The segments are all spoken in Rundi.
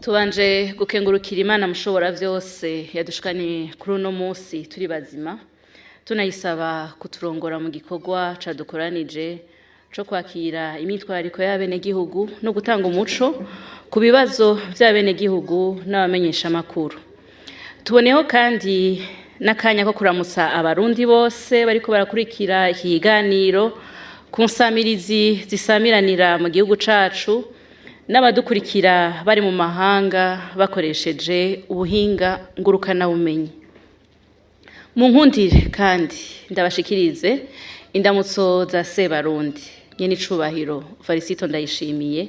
Tubanje gukengurukira Imana mushobora vyose yadushikanye kuri uno musi turi bazima, tunayisaba kuturongora mu gikorwa cadukoranije co kwakira imyitwarariko y'abenegihugu no gutanga umuco ku bibazo vy'abenegihugu n'abamenyeshamakuru. Tuboneyeho kandi n'akanya ko kuramutsa Abarundi bose bariko barakurikira iki kiganiro ku nsamirizi zisamiranira mu gihugu cacu n'abadukurikira bari mu mahanga bakoresheje ubuhinga ngurukanabumenyi. Mu nkundire kandi ndabashikirize indamutso za Sebarundi nyenicubahiro Varisito Ndayishimiye,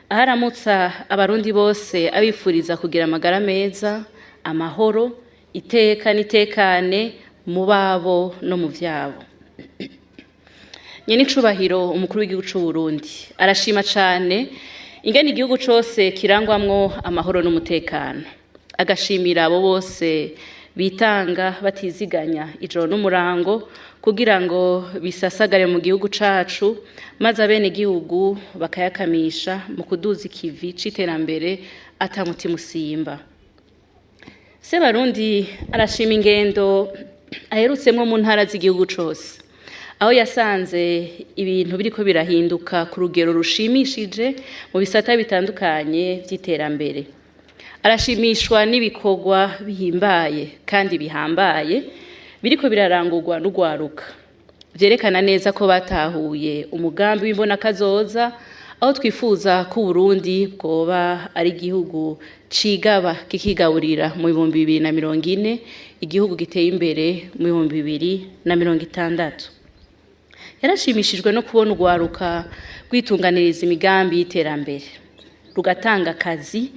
aho aramutsa Abarundi bose abifuriza kugira amagara meza, amahoro, iteka n'itekane mu babo no mu vyabo. Nyenicubahiro umukuru w'igihugu c'Uburundi arashima cane ingene igihugu cose kirangwamwo amahoro n'umutekano, agashimira abo bose bitanga batiziganya ijoro n'umurango kugira ngo bisasagare mu gihugu cacu, maze abenegihugu bakayakamisha mu kuduza ikivi c'iterambere ata mutima usimba. Sebarundi arashima ingendo aherutsemwo mu ntara z'igihugu cose, aho yasanze ibintu biriko birahinduka ku rugero rushimishije mu bisata bitandukanye vy'iterambere. Arashimishwa n'ibikorwa bihimbaye kandi bihambaye biriko birarangurwa n'urwaruka, vyerekana neza ko batahuye umugambi w'imbonakazoza, aho twifuza ko Uburundi bwoba ari igihugu cigaba kikigaburira mu 2040, igihugu giteye imbere mu 2060. Yarashimishijwe no kubona urwaruka rwitunganiriza imigambi y'iterambere, rugatanga akazi,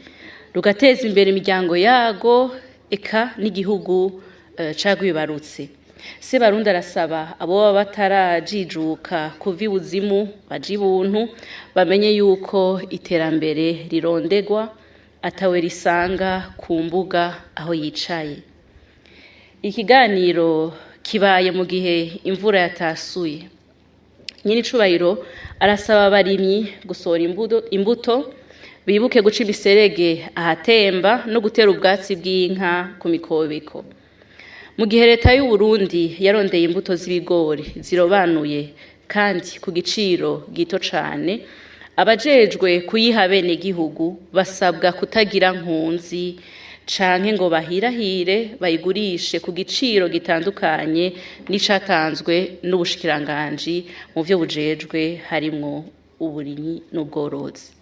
rugateza imbere imiryango yago eka n'igihugu cagwibarutse. Sebarundi arasaba abo baba batarajijuka kuva ibuzimu baja ibuntu, bamenye yuko iterambere rirondegwa atawe risanga ku mbuga aho yicaye. Ikiganiro kibaye mu gihe imvura yatasuye. Nyenicubahiro arasaba abarimyi gusohora imbuto, bibuke guca imiserege ahatemba no gutera ubwatsi bw'inka ku mikobeko. Mu gihe leta y'Uburundi yarondeye imbuto z'ibigori zirobanuye kandi ku giciro gito cane, abajejwe kuyiha abenegihugu basabwa kutagira nkunzi canke ngo bahirahire bayigurishe ku giciro gitandukanye n'icatanzwe n'ubushikiranganji mu vyo bujejwe, harimwo uburimyi n'ubworozi.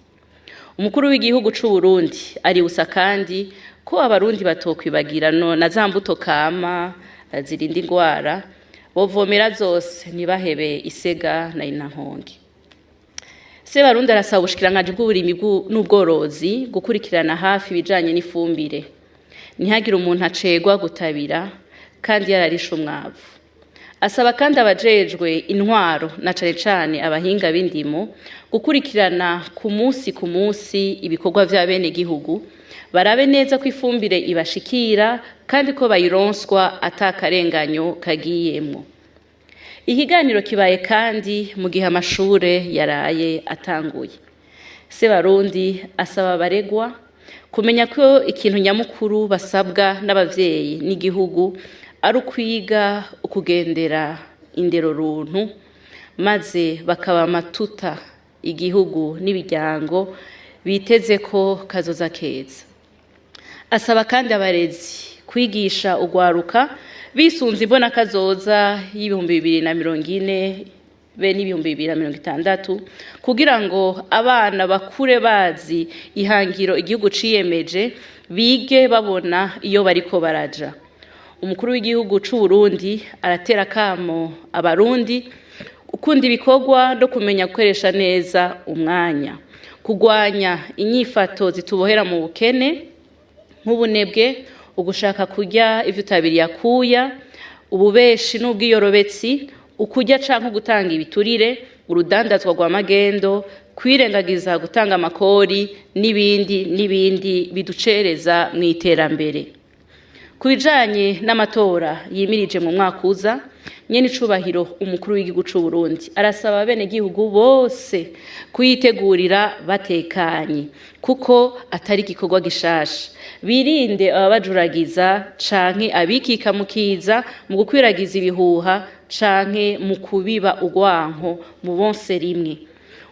Umukuru w'igihugu c'Uburundi aributsa kandi ko Abarundi batokwibagira no na za mbuto kama zirinda ingwara, bovomera zose, ntibahebe isega na intankonge. Sebarundi arasaba ubushikiranganji bw'uburimyi n'ubworozi gukurikirana hafi ibijanye n'ifumbire, ntihagire umuntu acegwa gutabira kandi yararishe umwavu. Asaba kandi abajejwe intwaro na cane cane abahinga b'indimo gukurikirana ku musi ku musi ibikorwa vy'abenegihugu, barabe neza ko ifumbire ibashikira kandi ko bayironswa ata karenganyo kagiyemwo. Ikiganiro kibaye kandi mu gihe amashure yaraye atanguye. Sebarundi asaba abaregwa kumenya ko ikintu nyamukuru basabwa n'abavyeyi n'igihugu ari ukwiga ukugendera indero runtu, maze bakaba amatuta igihugu n'imiryango biteze ko kazoza keza. Asaba kandi abarezi kwigisha urwaruka bisunze imbonakazoza y'2040 be n'2060, kugira ngo abana bakure bazi ihangiro igihugu ciyemeje, bige babona iyo bariko baraja. Umukuru w'igihugu c'Uburundi aratera akamo Abarundi gukunda ibikorwa no kumenya gukoresha neza umwanya, kugwanya inyifato zitubohera mu bukene nk'ubunebwe, ugushaka kurya ivyo utabiriye akuya, ububeshi n'ubwiyorobetsi, ukurya canke ugutanga ibiturire, urudandazwa rwa magendo, kwirengagiza gutanga amakori n'ibindi n'ibindi biducereza mw'iterambere. Ku bijanye n'amatora yimirije mu mwaka uza, nyene icubahiro umukuru w'igihugu c'u Burundi arasaba abenegihugu bose kuyitegurira batekanye, kuko atari igikorwa gishasha. Birinde ababajuragiza canke abikika mu kiza mu gukwiragiza ibihuha canke mu kubiba urwanko mu bonse rimwe.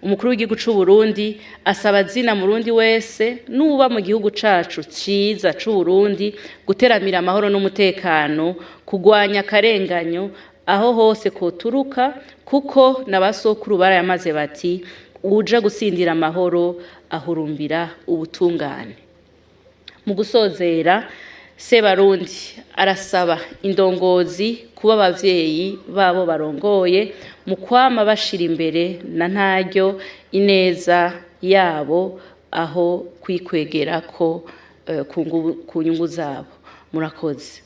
Umukuru w'igihugu c'u Burundi asaba zina murundi wese nuba mu gihugu cacu ciza c'u Burundi guteramira amahoro n'umutekano, kugwanya akarenganyo aho hose koturuka, kuko n'abasokuru barayamaze bati: "Uja gutsindira amahoro ahurumbira ubutungane." Mu gusozera, Sebarundi arasaba indongozi kuba abavyeyi babo barongoye mu kwama bashira imbere na ntaryo ineza yabo aho kwikwegerako ku nyungu zabo. Murakoze.